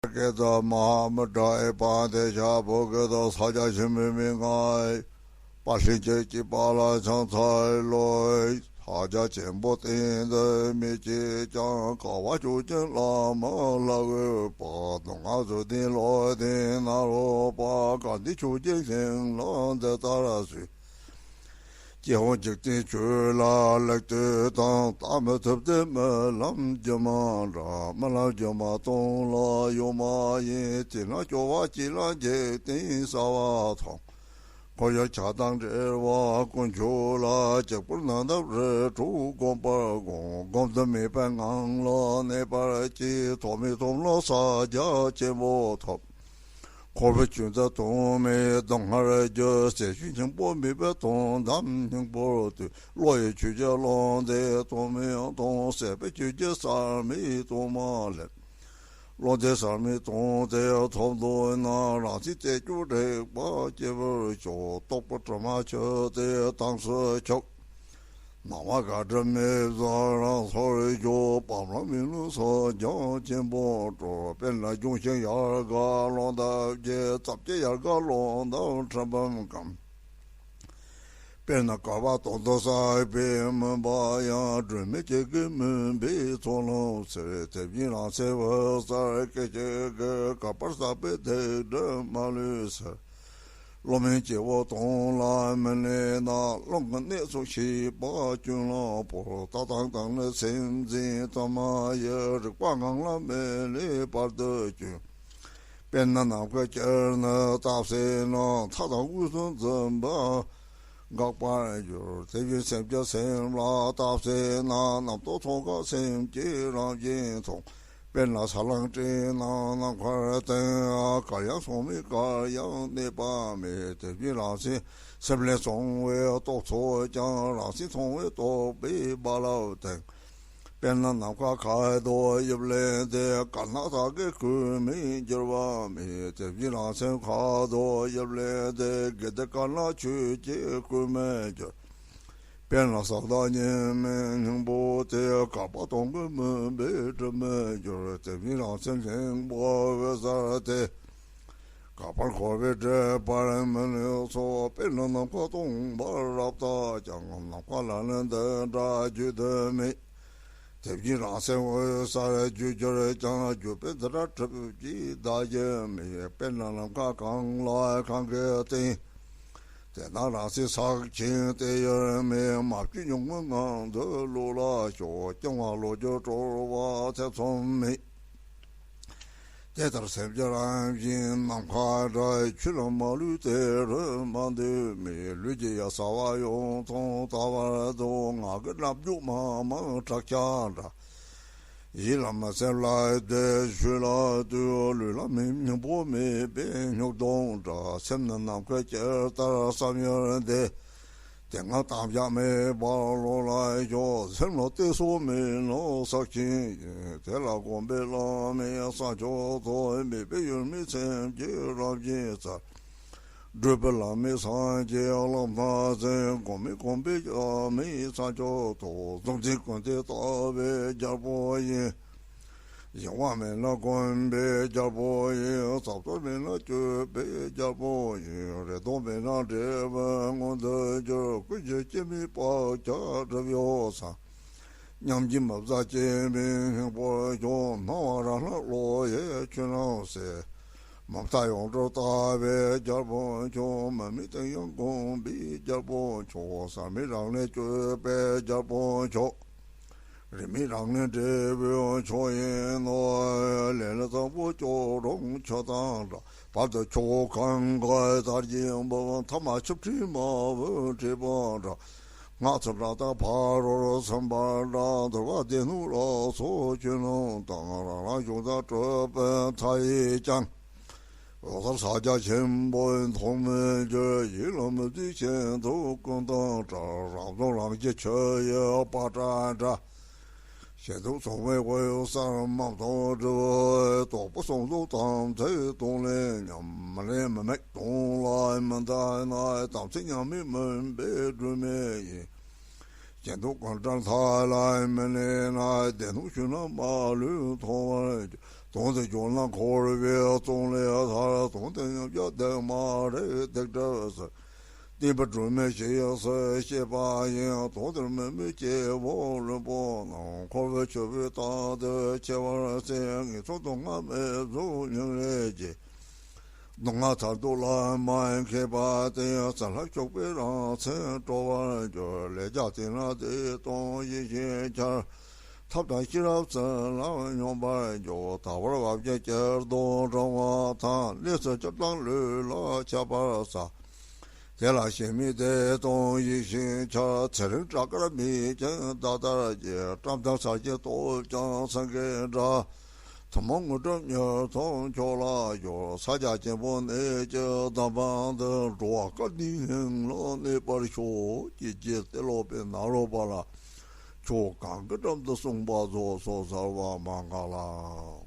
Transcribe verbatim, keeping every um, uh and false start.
སྐད་དུ་མ་ཧཱ་མུ་དྲ་ཨེ་པ་དེ་ཤ་བོ་སྐད་དུ་ས་སྐྱ་ཆེན་པོའི་མི་ང་། པ་ལྷན་ཅིག་སྐྱེས་པ་ལ་བྱང་ཚར་ལོ། ས་སྐྱ་ཆེན་པོ་སྟེང་དུ་མི་སྐྱེས་ཀྱང་། དགའ་བ་ཆོས་ཀྱི་ལམ་ལ་འོས་པ། སྡུག་བསྔལ་ཚུལ་བསྟན་ལོག་ལྟའི་ནང་ལོག་པ། གལ་ཏེ་ཆོས་ཀྱི་ཞིང་ལ་འདི་ལྟར་གསོལ། སྐྱེ་བོ་འཇིག་རྟེན་ཆོས་ལ་ལེགས་ལྟོས་དང་། ལྟ་མི་ཐུབ་སྟེ་རྨི་ལམ་སྒྱུ་མ་འདྲ། རྨི་ལམ་སྒྱུ་མ་སྟོང་ལ་གཡོ་མ་ཡིན། དེས་ན་སྐྱོ་བ་སྐྱེ་ལ་འཇིག་རྟེན་གསལ་བ་མཐོང་། འཁོར་བའི་ཆགས་སྡང་བྲལ་བ་དཀོན་མཆོག་ལ། གཅིག་པུར་ནམ་མཁའ་རི་ཁྲོད་བསྒོམ་པར་དགོངས། བསྒོམ་དུ་མེད་པའི་ངང་ལ་གནས་པར་གྱིས། ཐོབ་མི་ཐོབ་ལ་ས་སྐྱ་ཆེན་པོ་ཐོབ། འཁོར་བའི་ཆོས་འཛིན་སྟོང་མེད་སྡུག་བསྔལ་རྒྱུ། ཟས་ཞིམ་སྙིང་པོ་མེད་པའི་དོན་དམ་སྙིང་པོར་ལྟོས། བློ་ཡི་ཆོས་ཀྱི་བློ་འདས་སྟོང་མེད་མཐོང་། ཟད་པའི་ཆོས་ཀྱི་ཟད་མེད་སྟོང་མ་ལེན། བློ་འདས་ཟད་མེད་སྟོང་དེ་ཐོབ་འདོད་ན། རང་སེམས་རྩེ་གཅིག་དྲེགས་པ་སྐྱེ་བར་ཤོག། རྟོག་པའི་དྲི་མ་ཆོད་དེ་དྭངས་སུ་ཆུབ། སྣང་བ་དགག་སྒྲུབ་མེད་པར་རང་སོར་ཞོག། བབ་ལམ་མེད་ལ་ས་སྐྱ་ཆེན་པོར་སྤྲོ། དཔེར་ན་ལྗོན་ཤིང་ཡལ་ག་ཀློང་དུ་སྐྱེས། རྩྭ་ཕྱེ་ཡལ་ག་ཀློང་དུ་ཁྲིད་འབུམ་སྐམ། དཔེར་ན་བསྐལ་པ་དོན་དུ་བསགས་པའི་མུན་པ་ཡང་། སྒྲོན་མེ་སྐྱེ་དགུའི་མུན་པའི་ཚོགས་རླུང་སེལ། དེ་བཞིན་རང་སེམས་འོད་གསལ་སྐད་ཅིག་གིས། བསྐལ་པར་བསགས་པའི་སྡིག་སྒྲིབ་མ་ལུས་སེལ། བློ་དམན་སྐྱེ་བོ་དོན་ལ་མི་གནས་ན། རླུང་གི་གནས་སུ་ཤེས་པ་ཀུན་ལ་བོར། ལྟ་སྟངས་དང་ནི་སེམས་འཛིན་དུ་མ་ཡིས། རིག་པ་ངང་ལ་མི་ལུས་བར་དུ་གྱུར། དཔེར་ན་ནམ་མཁའི་དཀྱིལ་ནི་སྟག་གཟིག་ན། མཐའ་དང་དབུས་སུ་འཛིན་པ་འགག་པར་འགྱུར། དེ་བཞིན་སེམས་ཀྱི་སེམས་ལ་སྟག་གཟིག་ན། རྣམ་རྟོག་ཚོགས་འགག་སེམས་ཀྱི་རང་བཞིན་མཐོང་། དཔེར་ན་ས་ལང་སྤྲིན་ནང་ནམ་མཁར་སྟོན། གར་ཡང་སོང་མེད་གར་ཡང་གནས་པ་མེད། དེ་བཞིན་རང་སེམས་སེམས་ལས་བྱུང་བའི་རྟོག་ཚོགས་ཀྱང་། རང་སེམས་མཐོང་བའི་རྟོག་པའི་རྦ་རླབས་སྟོན། དཔེར་ན་ནམ་མཁའ་ཁ་དོག་དབྱིབས་ལེན་ཏེ། དཀར་ནག་དག་གི་སྐུ་མིང་འགྱུར་བ་མེད། དེ་བཞིན་རང་སེམས་ཁ་དོག་དབྱིབས་ལེན་ཏེ། དགེ་སྡིག་དཀར་ནག་ཆོས་ཀྱི་སྐུ་མིང་འགྱུར། དཔེར་ན་ས་བདག་ཉི་མའི་སྙིང་པོ་སྟེ། བསྐལ་པ་སྟོང་གི་མུན་པའི་སྒྲིབ་མེད་འགྱུར། དེ་བཞིན་རང་སེམས་སྙིང་པོ་འོད་གསལ་ཏེ། བསྐལ་པར་འཁོར་བའི་སྒྲིབ་པར་མི་ནུས་སོ། དཔེར་ན་ནམ་མཁའ་སྟོང་པར་རབ་བརྟགས་ཀྱང་། ནམ་མཁའ་ལ་ནི་འདི་འདྲ་བརྗོད་དུ་མེད། དེ་བཞིན་རང་སེམས་འོད་གསལ་བརྗོད་གྱུར་ཀྱང་། བརྗོད་པས་འདི་འདྲ་གྲུབ་ཀྱི་གདགས་གཞི་མེད། དཔེར་ན་ནམ་མཁའ་གང་ལ་གང་གི་སྟེང་། དེ་ན་རང་སེམས་ཟག་བཅས་དེ་ཡང་མེད། མ་བཅོས་ཉོན་མོངས་ངང་དུ་ལུས་ལ་ཞོག། སྐྱེ་བ་ལོ་རྒྱུས་གྲོལ་བ་ཐེ་ཚོམ་མེད། དེ་ལྟར་སེམས་ཀྱི་རང་བཞིན་ནམ་མཁའ་འདྲ། ཆོས་ལ་མ་ལུས་དེ་རུ་མ་འདུས་མེད། ལུས་ཀྱི་ཡ་ས་བ་ཡོངས་ཐོང་ལྟ་བར་འདུག། ངག་གི་རྣ་རྒྱུ་མ་མང་བྲག་ཆ་འདྲ། ཡིད་ལ་མི་སེམས་ལ་དེ་ཆོས་ལ་ལྟོས། ལུས་ལ་མི་སྙིང་པོ་མེད་པའི་སྨྱུག་རྡོག་འདྲ། སེམས་ནི་ནམ་མཁའི་དཀྱིལ་ལྟར་བསམ་ཡུལ་འདས། དེ་སྔ་དམ་བཅའ་མེད་པར་ལུས་ལ་ཞོག། སེམས་ལ་གཏད་སོ་མེད་ན་ཟག་བཅས་ཡིན། དེ་ལ་གོམས་པའི་བླ་མེད་ས་མཆོག་ཐོབ། མེད་པའི་ཡུལ་མེད་སེམས་ཀྱི་རང་བཞིན་གསལ། བགྲོད་པའི་ལམ་མེད་སངས་རྒྱས་ལམ་སྣ་ཟིན། གོམས་མེད་གོམས་པའི་ཡུལ་མེད་ས་མཆོག་ཐོབ། གཟུང་འཛིན་ཀུན་བརྟེན་ལྟ་བའི་རྒྱལ་པོ་ཡིན། གཞན་དབང་མེད་ན་གོམས་པའི་རྒྱལ་པོ་ཡིན། བསམ་རྟོག་མེད་ན་སྤྱོད་པའི་རྒྱལ་པོ་ཡིན། རེ་དོགས་མེད་ན་འབྲས་བུ་མངོན་དུ་འགྱུར། ཀུན་གཞི་སྐྱེ་མེད་བག་ཆགས་སྒྲིབ་གཡོགས་སམ། ཉམས་ཀྱིས་མི་བཟད་སྐྱེ་མེད་སྙིང་པོར་ཤོག། སྣང་བ་རང་སྣང་བློ་ཡི་ཆོས་རྣམས་ཟད། མུ་མཐའ་ཡོངས་གྲོལ་ལྟ་བའི་རྒྱལ་པོ་མཆོག། མུ་མེད་དོན་ཡང་བསྒོམ་པའི་རྒྱལ་པོ་མཆོག། ཟག་མེད་རང་ལས་སྐྱོབ་པའི་རྒྱལ་པོ་མཆོག། རིས་མེད་རང་ལས་འབྲས་བུའི་མཆོག་ཡིན་ནོ། ལས་ལ་བཟང་པོ་སྐྱོ་རུང་ཆོས་དང་འདྲ། བར་དུ་ཆོས་གང་ག་དར་གྱི་འབུམ། ཐ་མ་ཆུ་ཕྲན་མ་བུ་འཁྲིགས་པ་འདྲ། སྔགས་ཚུལ་འདྲ་དང་ཕ་རོལ་ཕྱིན་པ་འདྲ། འདུལ་བ་སྡེ་སྣོད་ལ་སོགས་ཆོས་རྣམས་དང་། རང་རང་གཞུང་དང་གྲུབ་པའི་མཐའ་ཡས་ཀྱང་། འོད་གསལ་ས་སྐྱ་ཆེན་པོའི་མཐོང་མི་འགྱུར། ཡིད་ལ་མི་བཟད་ཤིན་ཏུ་ཀུན་དང་འདྲ། རང་བྱུང་རང་བཞིན་ཆུ་ཡི་པ་ཏྲ་འདྲ། ཤིན་ཏུ་བྱུང་བའི་འོད་གསལ་མ་མཐོང་སྒྲིབ། དོག་པ་གསུམ་རྫོགས་དམ་ཚིག་དོན་ལས་ཉམས། མི་ལེན་མི་དམིགས་དོན་ལ་མི་འདའ་ན། དམ་ཚིག་ཉམས་མེད་མུན་པའི་སྒྲོན་མེ་ཡིན། ཤིན་ཏུ་ཀུན་བྲལ་མཐའ་ལ་མི་གནས་ན། སྡེ་སྣོད་ཆོས་རྣམས་མ་ལུས་མཐོང་བར་འགྱུར། དོན་དུ་འཇོག་ན་འཁོར་བའི་གཙོ་ལས་ཐར། དོན་དུ་ཉམས་བཞག་དེ་མ་རེད་སྡིག་སྒྲིབ་སེལ། བསྟན་པ་སྒྲོན་མེ་ཞིག་ཡང་སེལ་ཤེས་པ་ཡིན། དོན་དུ་མི་མི་སྐྱེ་བོ་ལུས་པོ་རྣམས། འཁོར་བའི་ཆུ་བོའི་དྭངས་དུ་སྐྱེ་བར་སེམས། ངན་སོང་དུག་ལྔ་མེ་གཟུགས་སྙིང་རེ་རྗེ། སྡུག་བསྔལ་མཐར་ཐུག་ལ་མ་མཁས་པ་སྟེ། བཙན་ལྷ་སྐྱོབ་པའི་རང་མཚན་སྤྲོ་བར་འགྱུར། ལས་རྒྱ་དེ་ན་དེ་དང་ཡིད་བཞིན་འཆར། ཐབས་དང་ཤེས་རབ་བརྩོན་ལ་སྙོམས་པར་འཇུག་ད་བར་བབ་ཅིང་སྐྱིད་སྡུག་འབྲང་བ་དང་། གནས་སུ་སྤྱིར་བཏང་ལུས་ལ་ཁྱབ་པར་བྱ། དེ་ལ་ཞེན་མེད་དེ་དང་ཡིད་བཞིན་འཆར། ཚེ་རིང་བྲག་དཀར་མིག་ཅན་ཟླ་ལྟར་གྱི། བཀྲག་མདངས་འཚེར་གྱི་སྟོབས་ཀྱང་སེང་གེའི་སྒྲ། ཐུན་མོང་དངོས་གྲུབ་མྱུར་ཐོབ་མཆོག་ལ་ཞུགས། ཕྱག་རྒྱ་ཆེན་པོ་གནས་ཀྱི་གདམས་པ་འདི། འགྲོ་བ་སྐལ་ལྡན་ལ་གནས་པར་ཤོག་ཅེས་རྗེ་སྟེ་ལོ་པའི་ནཱ་རོ་པ་ལ་ཆོས་གང་གི་འགྲམ་དུ་གསུངས་པ་རྫོགས་སོ། སརྦ་མངྒ་ལ།